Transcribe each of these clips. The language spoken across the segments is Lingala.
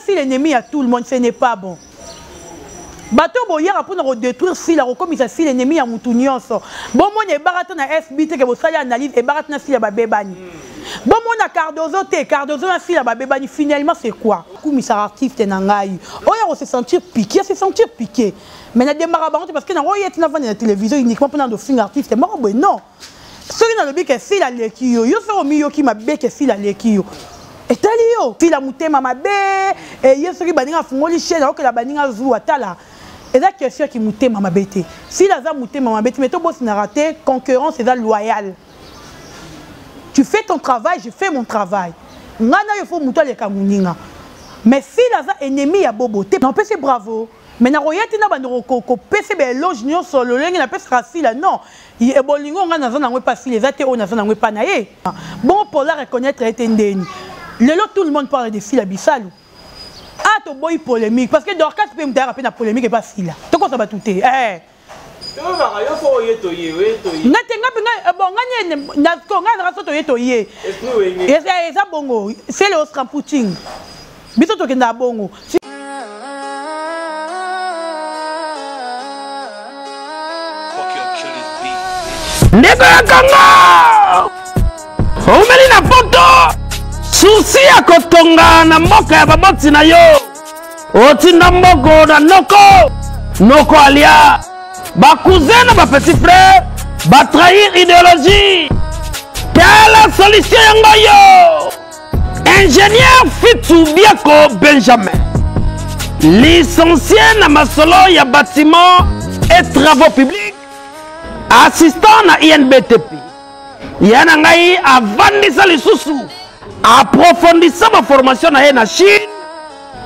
Sila ennemi ya tout le monde, ce n'est pas bon. Bato boyaka mpona kodétruire Sila, kokomisa Sila ennemi ya mutu nyonso. Bomona ebaka te na FB te ke bosali analyse, ebaka te na Sila babebani. Bomona Cardozo te, Cardozo na Sila babebani. Finalement c'est quoi? Kumisaka artiste na ngai oyo akose sentir piqué, se sentir piqué, mais nadembaka bango te, parce que nango ye tina vanda na télévision uniquement mpona dofinga artiste moko boye. Non, soki nalobi ke Sila aleki yo, yo soki omiyoki mabe ke Sila aleki yo, etali yo. Sila motema mabe, ye soki baninga afungoli chaîne, aokela baninga zuwa. Tala, eza question yaki motema mabe te. Sila aza motema mabe te, mais tobosinaka te, concurrence eza loyale. Tu fais ton travail, je fais mon travail. Ngai na yo, faut moto aleka moninga, mais Sila aza ennemi ya Bobo te. Napesi bravo, mais nakoya te na bando kopesa baéloge nyonso lolenge napesaka Sila. Non, bolingo ngai naza nango epa Sila eza te oyo naza nango epa na ye. Bongo Pola reconnaître ete ndeni lelo tout le monde parle de Sila Bisalu. Ah, toboyi polémique, parce que Dorcas mpe moto ayaka mpe na polémique epa Sila. Tokosa bato te, eh. Nga te, nga mpe bon, nga nye nga azaka so toye toye, eza bongo sele osramputing, biso tokendaka bongo. Ndeko ya Kongo, oumeli na Poto, susi ya kotonga na mboka ya baboti na yo, otinda mbongo na noko, noko alia, bacousin na bapetit frère batrahir idéologie. Tala solution yango yo: ingénieur Fitu Biako Benjamin, licencié na masolo ya bâtiment et travaux publics, assistant na INBTP ya na ngai, avandisa lisusu, aprofondisa baformation na ye na Chine,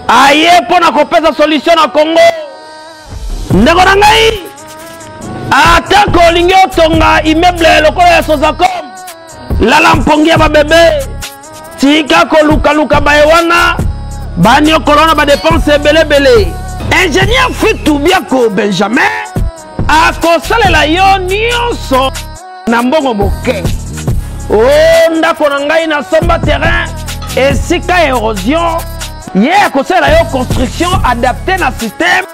aye mpo na kopesa solution na Congo. Ndeko na ngai, atako olingi otonga immeuble lokola ya Sozacom, lala mpongi ya babebe, tika kolukaluka baye wana banyokolo na badépenses ebelebele. Ingénieur Fitu Biako Benjamin akosalela yo nyonso na mbongo moke. O ndako na ngai, nasomba terrain esika érosion, ye akosalela yo construction adapté na système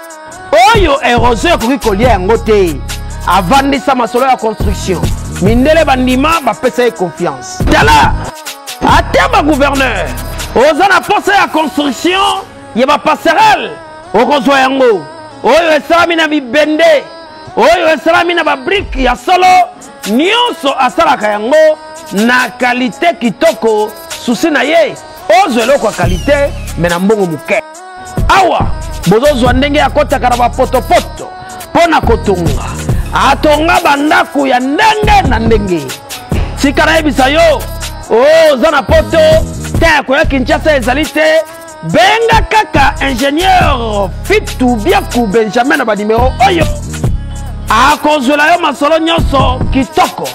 oyo érosion ekoki kolia yango te. Avandisa masolo ya construction, mindele bandima, bapesa ye confiance. Tala, ata bagouverneur, oza na posa ya construction ya bapasserelle, okozwa yango oyo esalami na bibende, oyo esalami na babriques ya solo. Nyonso asalaka yango na qualité kitoko. Susi na ye, ozwa eloko ya qualité mais na mbongo moke. Awa bozozwa ndenge akɔtaka na bapotopoto mpo na kotonga. Atonga bandako ya ndenge na ndenge. Tika nayebisa yo, oza na Poto te, ya koya Kinshasa ezali te, benga kaka ingénieur Fitu Biaku Benjamin na banimero oyo, akozwela yo masolo nyonso kitoko.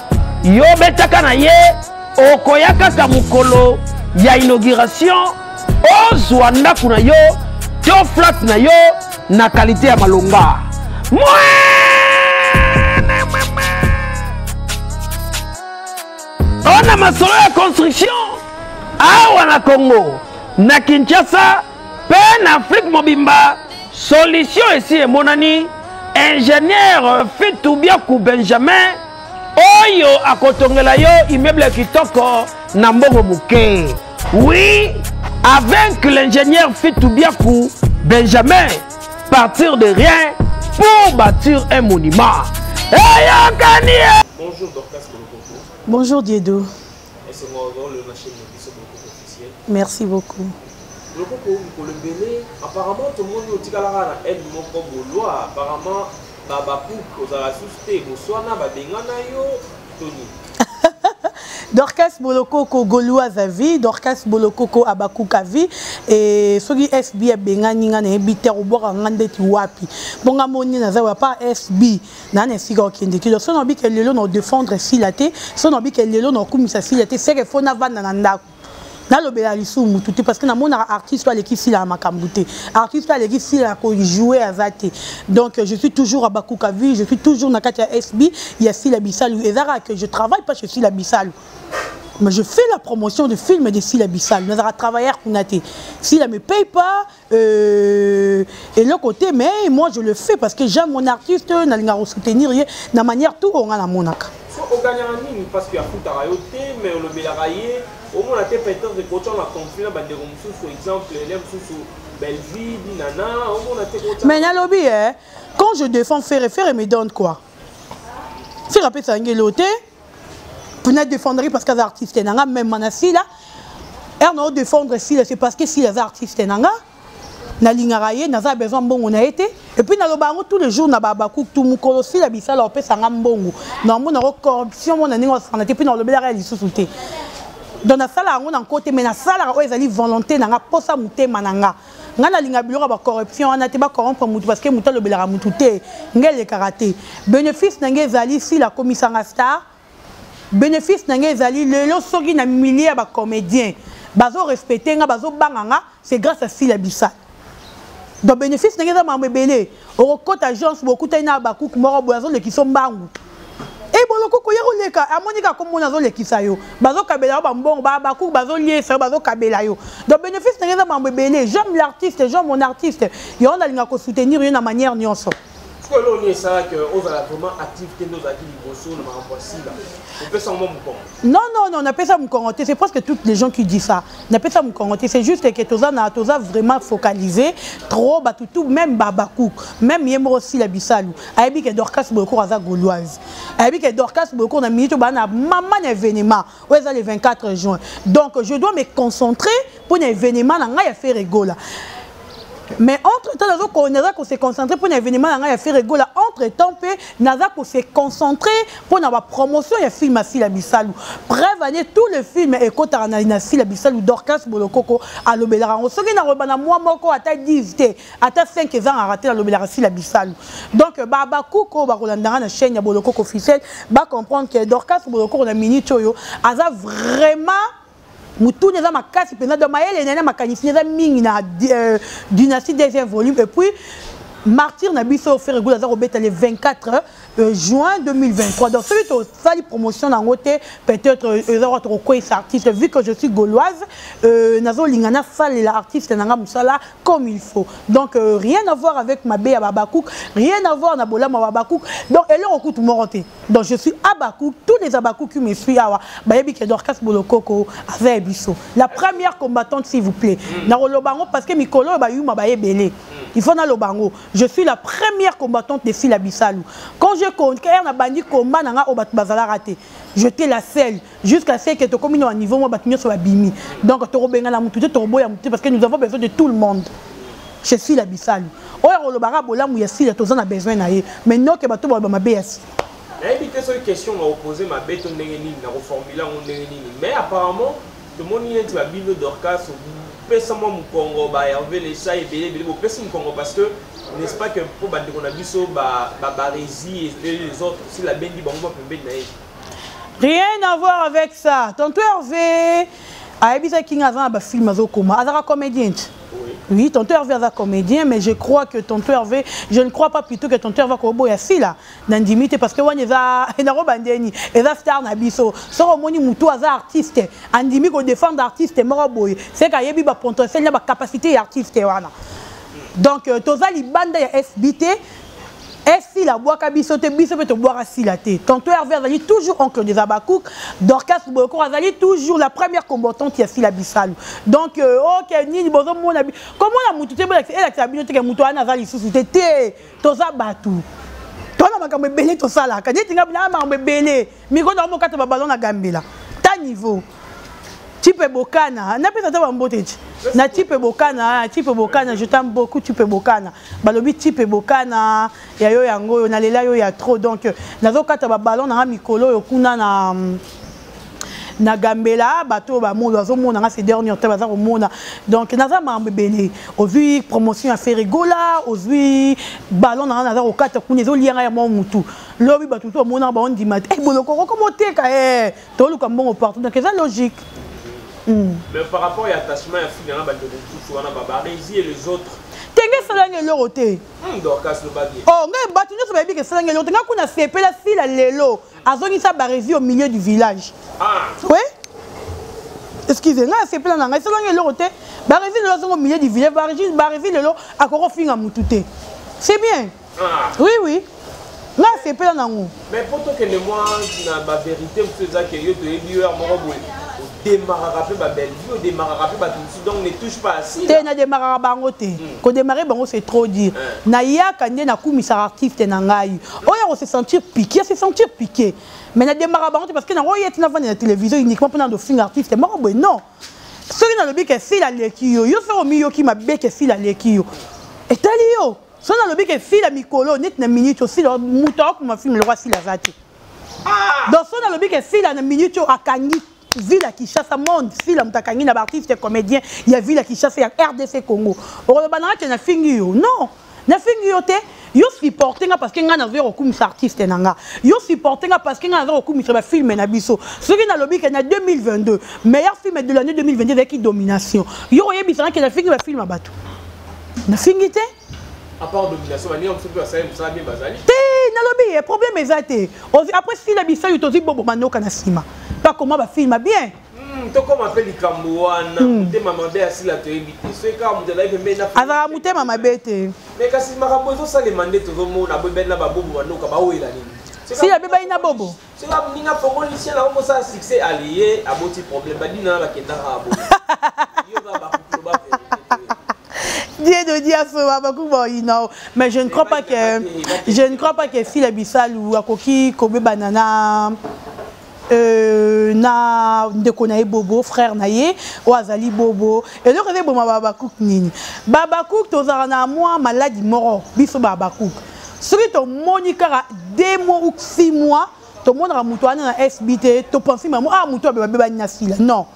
Yo betaka na ye, okoya kaka mokolo ya inauguration, ozwa ndako na yo to flat na yo na qualité ya malonga. Mwene ona masolo ya construction awa na Congo, na Kinshasa mpe na Afrique mobimba, solution esi emonani: ingénieur Fitu Biaku Benjamin, oyo akotongela yo immeuble kitoko na mbongo moke. Oui, avec l'ingénieur Fitu Biaku Benjamin, partir de rien pour bâtir un monument. Eyokani. Bonjour Dorcas Bolokoko. Bonjour Diedo. Esengo na chaîne biso Bolokoko officiel. Merci beaucoup. Bolokoko, mikolo ebele apparemment tomoni otikalaka na aile moko bolwa, apparemment babacook ozala susu te, boswana, babengana yo toni? Dorcas Bolokoko gauloise à vie, Dorcas Bolokoko abakuka vie. Et soki SB abengani nga, nayebi te kobwaka nga ndeti wapi. Bonga moni naza wa pa SB na na esika okende te. So nabi ke lelo na défendre Sila te, so nabi ke lelo na okumisa Sila te, c'est que faut navanda na ndako, nalobela lisusu mutu te, parce que namonaka artiste oyo aleki Sila ya makambo te, artiste oyo aleki Sila ya kojouer aza te. Donc je suis toujours à Bakuka vie, je suis toujours na kati ya SB ya Sila Bisalu. Eza kaka que je travaille pas chez Sila Bisalu. Mais je fais la promotion de film de Sila Bissal. Nous avons travaillé kuna te. Sila me paye pas eloko te, mais moi je le fais parce que j'aime mon artiste, nalinga soutenir ye na manière tout on a monaka. So ogagnaka nini parce que afutaka yo te, mais olobelaka ye, omona te peut-être ekotya na conflit na bandeko mosusu, exemple ele mosusu Bellevie Dinana, omona te kotya? Mais nalobi eh, quand je défends Ferre, Ferre me donne quoi? Ferre apesaka nge elo te mpona défendre, parce que aza artiste na nga. Même na Sila ere na odéfendre Sila, c'est parce que Sila aza artiste na nga, nalingaka ye, naza besoin mbongo na ye te. Et puis naloba yango tous les jours na babaku tu, mokolo Sila bisala opesanga mbongo, namona yango corruption, mona ndenge osana te. Mpe nalobelaka ya lisusu te. Donc nasala yango na nko te, mais nasalaka oyo ezali volonté na nga, mposa motema na nga. Nga nalinga biloko ya bacorruption wana te, bacorrompre mutu parce que mutu alobelaka mutu te. Nga elekaka te. Bénéfice na ngai ezali Sila akomisanga star. Bénéfice na ngai ezali lelo soki na milieu ya bacomédien bazorespecte nga, bazobanga nga, c'est grâce à Sila Bisal. Donc bénéfice na ngai eza makambo ebele. Okokota agence, bokutani na bakuku moko boye, azolekisa mbangu e bolokoko ye koleka, amoni kaka komona, azolekisa yo, bazokabela yo bambongo, bakuku bazoliesa yo, bazokabela yo. Donc bénéfice na ngai eza makambo ebele. J'aime l'artiste, j'aime mon artiste, yango nalinga kosoutenir ye na manière nyonso. Sikoyo eloko nini esalaki ozala vraiment active te nde ozalaki liboso na makambo ya Sila? Opesa ngo mokongo? Non, napesa mokongo te. C'est presque toutes les gens qui disent ça, napesa mokongo te. C'est juste que toza na toza vraiment focalisé trop. Bato tout, même babakouk, même ye moko Sila Bisalu ayebi ke Dorcas Boyokoro aza gauloise, ayebi ke Dorcas Boyokoro na minute baa na mama na événement oyo eza le 24 juin. Donc je dois me concentrer mpo na événement na ngai ya Ferre Gola. Mais entre temps naza kose concentrer mpo na événement na ngai ya Ferre Gola. Entre temps mpe naza kose concentrer mpo na bapromotion ya film ya Sila Bisalu. Preuve ane, tout le film ekotaka na Sila Bisalu, Dorcas Bolokoko alobelaka yango. Soki nakoloba na mwa moko, ata 10 te, ata 5 ezangaka te, nalobelaka Sila Bisalu. Donc babakuku oyo bakolandanga na chaîne ya Bolokoko officiel bacomprendre que Dorcas Bolokoko na minute oyo aza vraiment mutuni, eza makasi mpenza. Donc mayele nene, makanisi eza mingi na Dynastie deuxième volume et puis martyr na biso Ferre Gola aza kobeta le 24 juin 2023. Donc soki tosali promotion nango te, peut-être eza kwa tokokweyisa artiste. Vu que je suis gauloise, nazolinga nasalela artiste na nga mosala comme il faut. Donc rien à voir avec mabe ya babakouk, rien à voir na bolamu ya babakouk. Donc eloko kutu moko te. Donc je suis abakouk, tous les abakouk qui me suivent awa bayebi ke Dorcas Bolokoko aza ya biso, la première combattante, s'il vous plaît. Nakoloba yango parce que mikolo oyo bayuma bayebele, il faut naloba yango. Je suis la première combattante de Sila Bisalu. Quand je compte na bandi combat na nga oyo bato bazalaka te, j'étais la seule jusqu'à ce que tokomi na niveau mo bato nyonso babimi. Donc tokobengana mutu te, tokoboya mutu te, parce que nous avons besoin de tout le monde chez Sila Bisalu. Oyo akolobaka bolamu ya Sila, toza na besoin na ye, mais noke bato baloba mabe ya Sila. Nayebi te soki question na opose mabe to ndenge nini, na koformule yango ndenge nini, mais apparemment tomoni neti babino Dorcas opesa mwa mokongo ba Hervé Lecha ebele ebele, bopesi mokongo parce que, n'est-ce pas que mpo bandeko na biso Baresi et les autres, Sila bendi bango mwa pembeni na ye? Rien à voir avec ça. Tonton Hervé ayebisaki nga aza na bafilm, azokoma, azaka comédien. Oui, tonton Hervé aza comédien, mais je crois que tonton Hervé, je ne crois pas plutôt que tonton Hervé akoboya Sila. Nandimi te, parce que wana eza nakoba ndeni, eza star na biso. Soki omoni mutu aza artiste, andimi kodéfendre artiste moko boye, c'est que ayebi bapotentiel na bacapacité ya artiste wana. Donc toza libanda ya SB te. Esila abwaka biso te, biso mpe tobwaka Sila te. Tonton Hervé azali toujours oncle des abakouk, Dorcas Boyokor azali toujours la première combattante ya Sila Bisalu. Donc ok, nini bozomona, komona mutu te, elakisa bino teke mutu wana aza lisusu te. Te, toza bato, tona makambo ebele tosalaka. Neti nga na makambo ebele, miko na mokata baballon na gambela ta niveau Type Bokana, napesa ta bambote ti na Type Bokana. Type Bokana, je t'aime beaucoup. Type Bokana, balobi Type Bokana ya yo yango oyo nalela yo ya trop. Donc nazokata baballon nanga mikolo oyo kuna na gambela. Bato oyo bamona, bazomona nga ces derniers temps, baza komona. Donc naza makambo ebele. Ozwi promotion ya Ferre Gola, ozwi ballon nanga, naza kokata kuna, ezolia ngai ya mwa mutu. Lobi bato mosusu bamonaka, baondima te. Bolokoko komoteka, toluka mbongo partout, donc eza logique. Mais par rapport ya attachement ya fille na bandeko mosusu wana, babaresi et les autres? Tenge esalangi eloko te. Dorcas, loba bien. Oh, ngai bato nyonso bayebi ke esalangi eloko te. Ngai kuna sepela Sila lelo azongisa Baresi au milieu du village. Ah. Oui. Excuse ngai, asepela na ngai, esalanga eloko te. Barezi lelo azongo milieu du village. Barezi lelo akoki kofinga mutu te, c'est bien. Ah. Oui, oui, nga asepela nango. Mais mpo tokende mwa na bavérité mosusu, eza ke yo toyebi yo ya moko boye, odemaraka mpe babellevue, odemaraka mpe bato mosusu, donc ne touche pas asila. Te, nademaraka bango te. Kodémarrer bango, c'est trop dire. Nayaka nde nakumisaka artiste na ngai oyo akose sentir piqué, ase sentir piqué, mais nademaraka bango te, parce que nango ye ti navanda na télévision uniquement mpona ndofinga artiste moko boye, non. Soki nalobi ke Sila aleki yo, yo soki omiyoki mabe ke Sila aleki yo, etali yo. Soki nalobi ke Sila mikolo neti na minute osila, moto akokoma film lokwa Sila aza te. Donc soki nalobi ke Sila na minute oyo akangi ville ya Kinshasa, monde, Sila moto akangi na baartiste comédien ya ville ya Kinshasa, ya RDC Congo, okoloba nanga ke nafingi yo? Non, nafingi yo te. Yo supporte nga parce que nga nazoya kokumisa artiste na nga. Yo supporte nga parce que nga naza kokumisa bafilme na biso. Soki nalobi ke na 2022, meilleur film de l'année 2022 ezalaki Domination, yo koyebisanga ke nafingi bafilme ya bato? Nafingi te. À part Domination, baninga mosusu mpe basali mosala bien, bazali. Te, nalobi ye problème eza te. Après Sila Bisalu, tozwi Bobo Manoka na nsima, bakoma bafilme bien. Tokóma mpe likambo wana, motema mabe asila toyebi te. Soki kaka moto azali pembeni na Azalaka motema mabe te. Mais kasi makambo ezosalema nde tozomona boye na babobo Manoka bawela nini? Sila bebali na Bobo. Soki moninga fongoli chaîne yango mosala succès, aliye aboti problème, badina na bakendaka boye, yo kaka bakukulo ba vérité. Dieu de Dieu, beaucoup, non. Mais je ne crois pas que Sila Bisalu akoki kobebana na ndeko na ye Bobo, frère na ye oyo azali Bobo. Eloko eza eboma babakuk nini? Babakuk tozalaka na mwa maladi moko, biso babakuk. Soki tomoni kaka 2 mois ou 6 mois, tomonaka moto wana na SB te, topense mamo: ah, moto abe babebani na Sila. Non,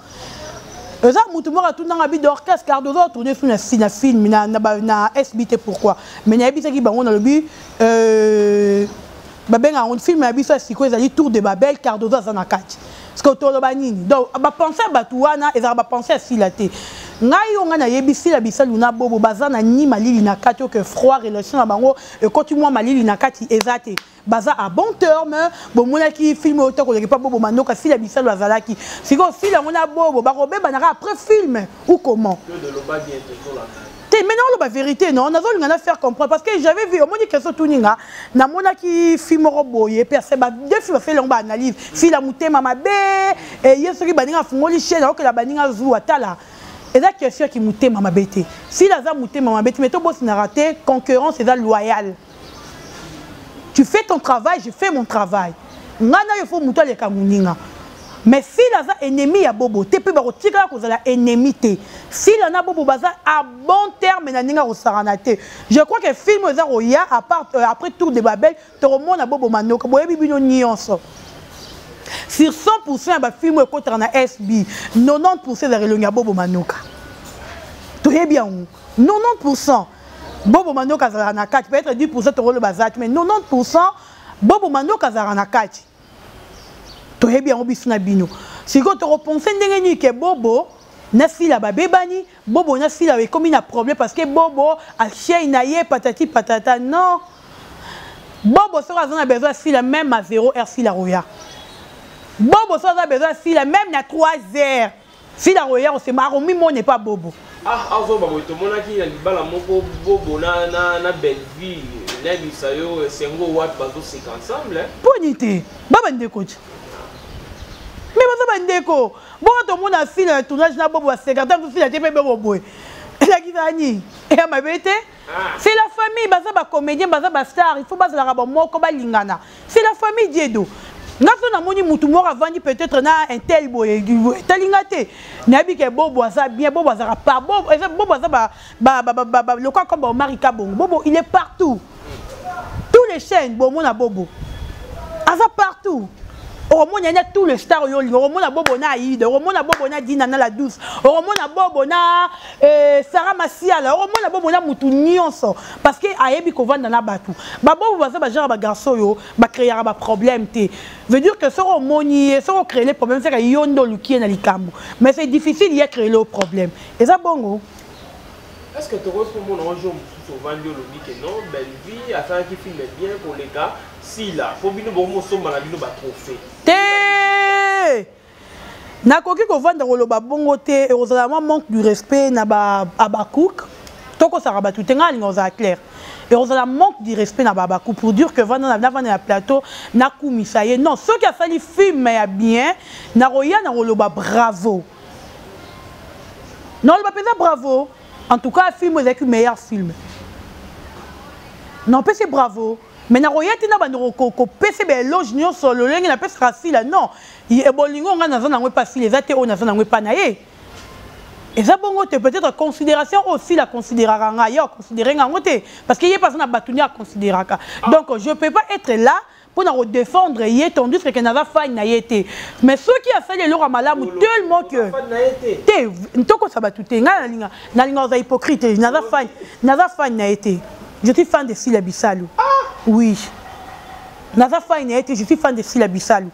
eza motu moko atundanga bi d'orchestre Cardozo atourne su na film na SB te, pourquoi? Mais nayebisaki bango, nalobi babengaka yango film ya biso ya sikoyo ezali Tour de Babel, Cardozo aza na kati. Parce que toloba nini? Donc bapense ya bato wana ezalaka bapense ya Sila te. Ngai oyo ngai nayebi, Sila Bisalu na Bobo baza na ni malili na kati oke froid, relation na bango ekoti mwa malili na kati eza te, baza à bon terme. Bomonaki film oyo te koleki mpa Bobo Manoka, Sila Bisalu azalaki. Sikoyo Sila yango na Bobo bakobebanaka après film ou comment? Te, mais naoloba vérité, non, nazolinga na faire comprendre parce que j'avais vu, omoni question tuninga, namonaki film moko boye, personne deux filles basali yango baanalyse, Sila motema mabe, ye soki baninga afungoli chaîne, aokela baninga zuwa. Tala, eza question yaki motema mabe te. Sila aza motema mabe te, mais tobosinaka te, concurrence eza loyale. Tu fais ton travail, je fais mon travail. Ngai na yo, fo moto aleka moninga. Mais Sila aza ennemi ya Bobo te, mpe bakotikala kozala ennemi te. Sila na Bobo baza à bon terme na ndenge akosakana te. Je crois que film eza koya à part, après Tour de Babel, tokomona Bobo Manoka. Boyebi bino nyonso, sur 100 ya bafilme oyo ekotaka na SB, 90 ezaka elongi ya Bobo Manoka. Toyebi yango, 90 Bobo Manoka azalaka na kati. Peut-être 10 tokoloba aza te, mais 90 Bobo Manoka azalaka na kati. Toyebi yango biso na bino. Sikoyo tokopense ndenge nini ke Bobo na Sila babebani, Bobo na Sila ekomi na problème parce que Bobo achei na ye, patati patata? Non, Bobo soki aza na besoin ya Sila, même à 0 heure Sila roya. Bobo soki aza besoin ya Sila, même na 3 heures Sila roya. Kosema akomimona epa Bobo. Ah, azoba boye, tomonaki na libala moko Bobo na Belleville, nayebisa yo esengo wapi, bazoseka ensemble. Mponi te, ba bandeko ti, me baza bandeko. Bongo tomona Sila na tournage na Bobo, baseka ntango Sila te mpe Bobo boye, elakisaka nini? Eya mabe te. C'est la famille, baza bacomédien, baza bastar, il faut bazalaka bamoko, balingana. C'est la famille. Diedo, nga so namoni mutu moko avandi peut-être na un tel boye, etalinga te. Nayebi ke Bobo aza bien. Bobo azalaka par Bobo aza lokola comme baomarika bongo. Bobo, il est partout, tous les chaînes bomona Bobo aza partout. Okomona na tous les stars oyo olinga, okomona Bobo na Aida, okomona Bobo na Dina na la Douce, okomona Bobo na Sara Masiala, okomona Bobo na mutu nyonso, parce que ayebi kovanda na bato. Babobo baza bagenre bagarçon oyo bacréaka baproblème te. Veut dire que soki omoni ye, soki ocréer le problème, seka yo nde oluki ye na likambo, mais c'est difficile ye créer le problème. Eza bongo. Est ce que tokoki komona un jour mosusu ovandi, olobi ke non, Bellevie asalaki film bien koleka Sila, mpo bino bokomosomba na bino batrophée? Te. Nakoki kovanda koloba bongo te, ekozala mwa manque du respect na ba Habacuc. Tokosaka bato te, ngai alinga kozala clair. Ekozala manque du respect na ba Habacuc pour dire que vanda na vanda na plateau nakumisa ye. Non, soki asali film ya bien, nakoya na koloba bravo. Nakoloba mpenza bravo. En tout cas, film ezalaki meilleur film. Non, pesi bravo. Mais nakoya te na bando kopesa ba éloge nyonso lolenge napesaka Sila. Non, bolingo ngai naza nango epa Sila eza te oyo naza nango epa na ye. Eza bongo te, peut-être considération oyo Sila considéraka ngai, ye aconsidéré ngai yango te, parce que ye mpe aza na bato nde aconsidéraka. Donc je peux pas être là pour na redéfendre ye tandis que naza fan na ye te. Mais soki asali eloko ya malamu tellement que te ntokosa bato te, ngai nalinga nalinga oza hypocrite, naza fan, naza fan na ye te. Je suis fan de Sila Bisalu. Ah! Oui. Naza fan na ye te, je suis fan de Sila Bisalu.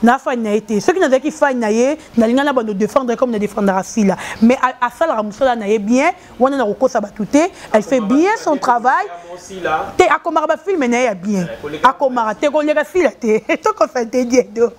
Na fan na ye te. Soki nazalaki fan na ye, nalinga na bando défendre comme na défendra Sila. Mais asalaka mosala na ye bien, wana na kokosa bato te, elle fait bien son travail. Te akomaka ba film na ye ya bien. Akomaka te koleka Sila te. Tokosa te diedo.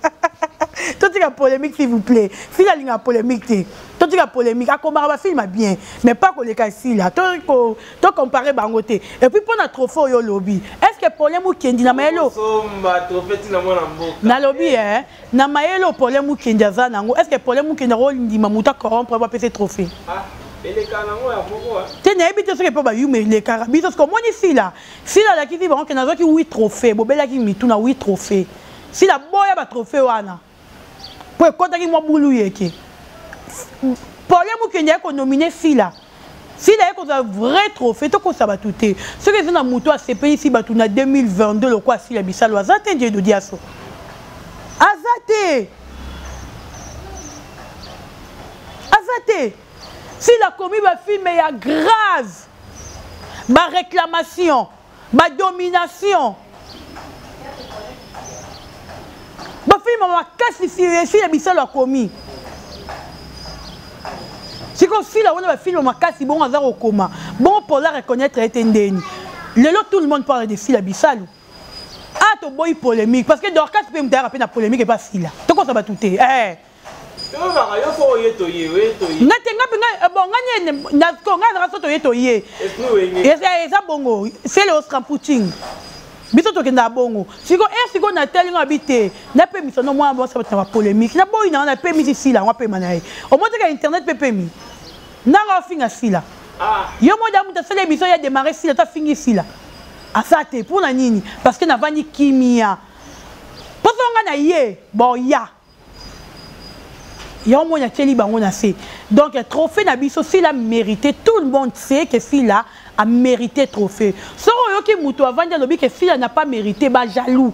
Totika polémique s'il vous plaît. Sila alinga polémique te. Totika polémique, akomaka ba film ya bien, mais pas koleka Sila. To ko to comparer bango te. Et puis pona trophée oyo lobi, est-ce que problème okendi na mayelo? Somba trophée tina mwana mboka. Na lobi hein, na mayelo problème okendi aza nango. Est-ce que problème okendi ro ndima muta corrompre ba pese trophée? Ah, eleka nango ya moko hein. Te na yebi te soki pe ba yume eleka. Biso ce moni Sila. Sila la kiti bango ke nazaki 8 trophées, bobelaki mitu na 8 trophées. Sila boya ba trophée wana. Po ekotaki mwa bulu yeke. Problème okendi ya ko nominer Sila. Sila ye kozwa vrai trophée tokosa bato te. Soki eza na moto asepelisi bato na 2022 lokola Sila Bisalu aza te Diedo Diaso. Aza te. Aza te. Sila akomi ba film ya grave. Ba réclamation, ba domination. Ba film makasi Sila Bisalu akomi. Siko Sila wana ba film makasi bongo aza kokoma. Bongo pour la reconnaître ete ndeni. Lelo tout le monde parle de Sila Bisalu. Ah to boy polémique parce que Dorcas pe mutaka pe na polémique et pas Sila. Toko sa batute. Eh. Nga te nga nga bon nga nye na ko nga na so to ye to ye. Eza bongo, c'est le Oscar Putin. Biso tokenda bongo. Siko eh siko na teli nga bite. Na pe miso no mwa bo sa ba polémique. Na boyi na na pe misi Sila ngwa pe manaye. Au moins que internet pe pe mi. Nanga finga Sila. Yo mo da muta sala émission ya démarrer Sila ta fingi Sila. Asate pour na nini? Parce que na vandi kimia. Poso nga na ye, bon ya. Ya mona tieli bango na se. Donc trophée na biso Sila mérité, tout le monde sait que Sila a mérité trophée. Soko oyoki mutu avandi alobi que Sila n'a pas mérité, ba jaloux.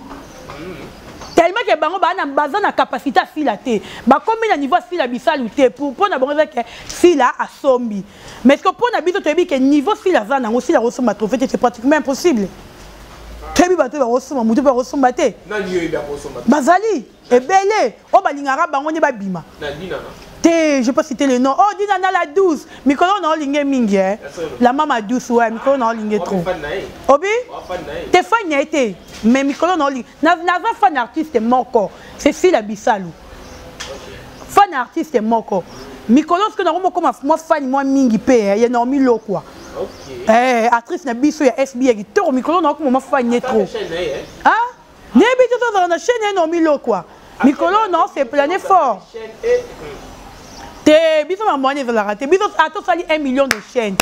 Tellement que bango ba na baza na capacité à Sila te. Ba komi na niveau Sila Bisalu te pour pona bango que Sila asombi. Mais est-ce que pona biso toyebi que niveau Sila za nango Sila rosomba trophée c'est pratiquement impossible. Toyebi bato ba rosomba mutu ba rosomba te. Bazali ebele o balingaka bango nde babima. Te, je peux citer le nom. Oh, Dinana la douce. Mikolo na olinge mingi eh. La maman douce ouais, mikolo na olinge trop. Obi? Te fan na été, mais mikolo na olinge. Na na fan artiste moko. C'est Sila Bisalu. Fan artiste moko. Mikolo ce que na moko ma fan moi mingi pe eh, ya Naomi Lokwa. Eh, actrice na biso ya SB ya kitoko mikolo na ko ma fan ye trop. Ah? Nebi to to na chaîne ya Naomi Lokwa. Mikolo non c'est plané fort. Te biso ma moine ezalaka te. Biso ato sali 1 million de chaînes.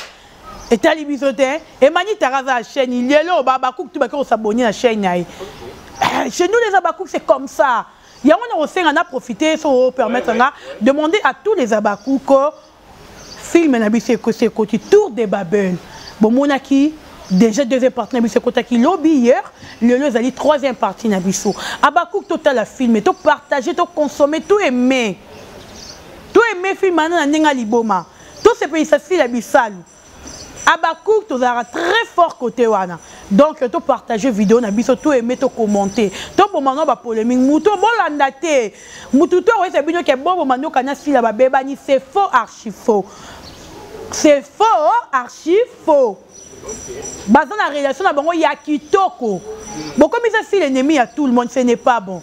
Etali biso te. Emani Taraza chaîne lelo ba ba cook tu ba ko s'abonner na chaîne na ye. Chez nous les abakouk c'est comme ça. Yango na kosenga na profiter so permettre nga demander à tous les abakouk film na biso ekosi ekoti Tour de Babel. Bomonaki déjà deuxième partie na biso ekotaki lobi hier, lelo ezali troisième partie na biso. Abakouk total la film, to partager, to consommer, tout aimer. Tout aimer film na ndinga liboma. To sepelisa Sila Bisalu. Abakouk tozalaka très fort côté wana. Donc to partager vidéo na biso, to aimer, to commenter. To bomano ba polémique, muto bolanda te. Mutu to oyesa bino ke bobo manoka na Sila ba bebani, c'est faux archi faux. C'est faux archi faux. Baza na relation na bango ya kitoko. Bokomisa si l'ennemi ya tout le monde, ce n'est pas bon.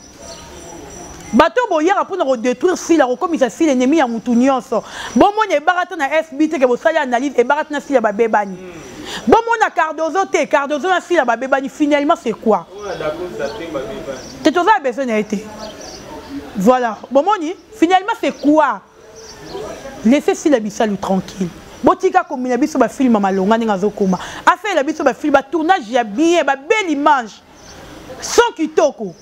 Bato boyaka mpona kodétruire Sila, kokomisa Sila ennemi ya mutu nyonso. Bomona ebaka te na SB te ke bosali analyse, ebaka te na Sila babebani. Bomona Cardozo te, Cardozo na Sila babebani. Finalement c'est quoi? Te toza na besoin na ye te. Voilà, bomoni finalement c'est quoi? Laissez Sila Bisalu tranquille. Botika komina biso ba film malonga ndenge azokoma. Asalela biso ba film ba tournage ya bien, ba belle image. Son kitoko.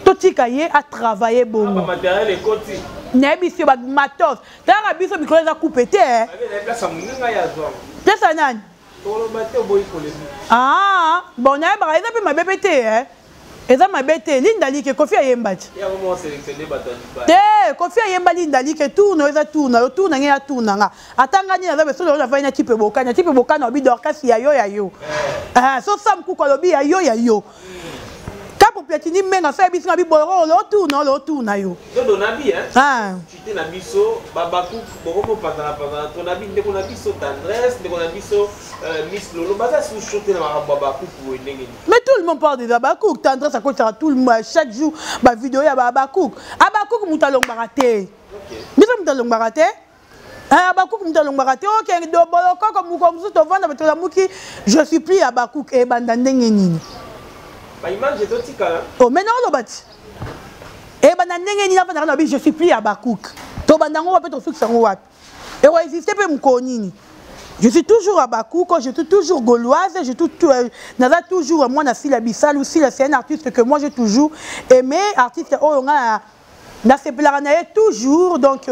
Totika ye a travailler bongo. Ah, matériel ekoti. Nayebi si ba matos. Talaka biso mikolo eza coupe te. Eh. Place ya nani? Ah, bon nayebaka eza mpe mabe mpe te eh. Eza mabe te. Linda Like, Kofi ayemba ti. Te, Kofi ayemba Linda Like, tourne eza tourne, yo tourne nge ya tourne nga. Ata nga nini aza beso lelo navandi na type bokana, type bokana obi Dorcas ya yo ya yo. Ah, so Sam Kuku alobi ya yo ya yo. Kapo Platini menga so yebisi nga bi boloko lo tourne lo tourne yo. Dodo na bi hein. Ah. Chute na biso babaku boko panzana panzana to na bi ndeko na biso tendresse ndeko na biso euh, Miss Lolo baza sous chute na makambo ya bakuku ndenge nini. Mais tout le monde parle des Abakouk. Tendresse à côté tout le monde chaque jour ba vidéo ya ba Abakouk. Abakouk mutu alongaka te. Biso mutu alongaka te. Abakouk mutu alongaka te. OK, do bolokoko moko musu to vanda bato lamuki je suis plus Abakouk e banda ndenge nini. Ba image ezotikala. Oh mais non lobati. E banda ndenge nini afanda na bi je suis plus Abakouk. To banda ngo wapi to sukisa ngo wapi. E ko exister pe moko nini. Je suis toujours à Bakouko, je suis toujours gauloise, je suis tout, naza toujours moi na Sila Bisalu, Sila c'est un artiste que moi j'ai toujours aimé, artiste oyo nga na sepelaka na ye toujours donc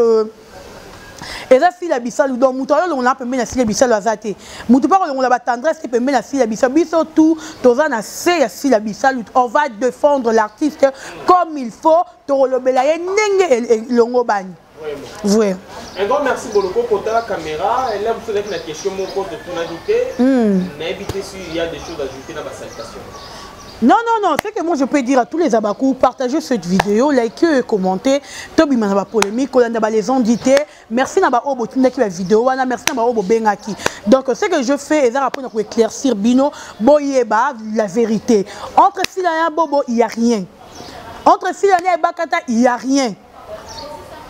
eza Sila Bisalu donc moto alolongola pembeni na Sila Bisalu aza te. Moto mpe akolongola ba tendresse te pembeni na Sila Bisalu. Biso tout toza na se ya Sila Bisalu, on va défendre l'artiste comme il faut, tokolobela ye ndenge elongo bani. Vrai. Un grand merci Boloko kota la caméra. Et là vous avez la question mon compte tonalité. N'habitez s'il y a des choses à ajouter dans ma salutation. Non, non, non, ce que moi je peux dire à tous les Abakous, partagez cette vidéo, likez et commentez. Tobi mana ba polémique, kolanda ba les ondité. Merci na ba obo tindaki ba vidéo wana, merci na ba obo bengaki. Donc ce que je fais eza pour éclaircir bino, boyeba la vérité. Entre Sila et Bobo, il y a rien. Entre Sila et Bakata, il y a rien.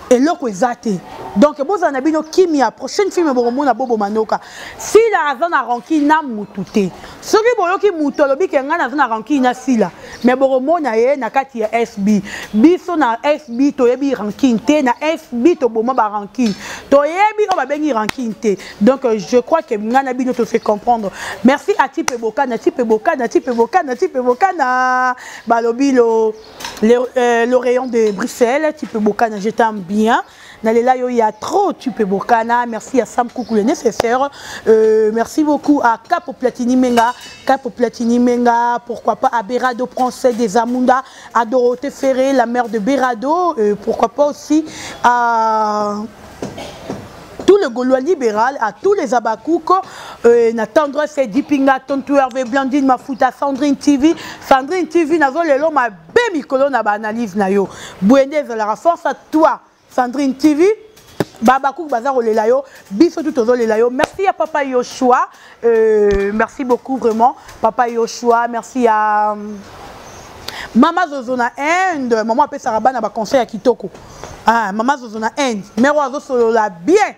Eloko eza te. Donc bozala na bino kimia, prochaine film bokomona Bobo Manoka. Sila aza na rancune na mutu te. Soki boyoki mutu alobi ke nga naza na rancune na Sila, mais bokomona ye na kati ya SB. Biso na SB toyebi rancune te, na SB toboma ba rancune. Toyebi oyo babengi rancune te. Donc je crois que nga na bino to se comprendre. Merci à Tipe Bokana, Tipe Bokana, Tipe Bokana, Tipe Bokana. Balobi lo le rayon de Bruxelles, Tipe Bokana, je t'aime bien. Nalela yo, il y a trop Tipe Bokana. Merci à Sam Koukou le nécessaire. Merci beaucoup à Capo Platini Menga, Capo Platini Menga, pourquoi pas à Berado Français des Amunda, à Dorothée Ferré, la mère de Berado, pourquoi pas aussi à tout le Gaulois libéral, à tous les Abakouk, na tendresse Dipinga, Tontou Hervé, Blandine Mafuta, Sandrine TV, Sandrine TV, nazo lelo ma be mikolo na ba analyse na yo. Bwende la force à toi, Sandrine TV. Babakouk bazar olela yo, biso tout ozolela yo. Merci à Papa Yoshua, merci beaucoup vraiment Papa Yoshua, merci à Mama Zozo na Inde, maman appelle Saraba na ba conseil ya kitoko. Ah, Mama Zozo na Inde, mère ozo solola bien.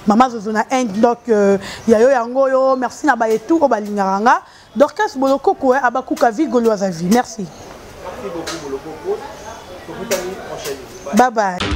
Mama Zozo na Inde, donc ya yo yango yo, merci na ba et tout o balingaka nga. Dorcas Bolokoko, hein, Abakuka vie Gauloise à vie. Merci. Merci beaucoup Bolokoko. Tokutani prochaine. Bye bye.